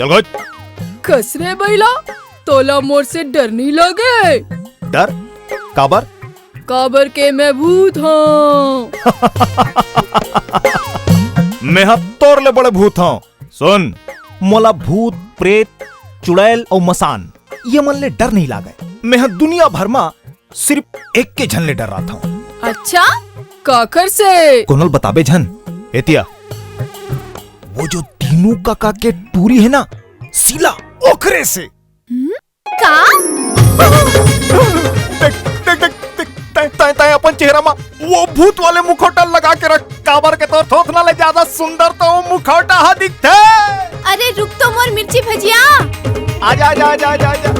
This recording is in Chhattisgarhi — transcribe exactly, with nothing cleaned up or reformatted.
चल गज। कस रे बइला, तोला मोर से डर नहीं लगे? डर? काबर? काबर के मैं भूत हूँ। मैं हा तोर ले बड़े भूत हूँ। सुन, मोला भूत, प्रेत, चुड़ैल अउ मसान, ये मन ले डर नहीं लागे। मैं हा दुनिया भर मा सिर्फ एक के झन ले डर रहा था। अच्छा, काकर से? कोनल बताबे झन। एतिया, वो जो दीनू काका के टूरी है ना, सीला, ओकरे से। हम्म? का? देख, देख, देख, देख, तै, तै, तै अपन चेहरा मा वो भूत वाले मुखौटा लगा के रख, काबर के तोर थोथना ले ज्यादा सुंदर तो वो मुखौटा हा दिखथे। अरे रुक तो मोर मिर्ची भजिया। आजा, आजा, आजा, आजा, आजा।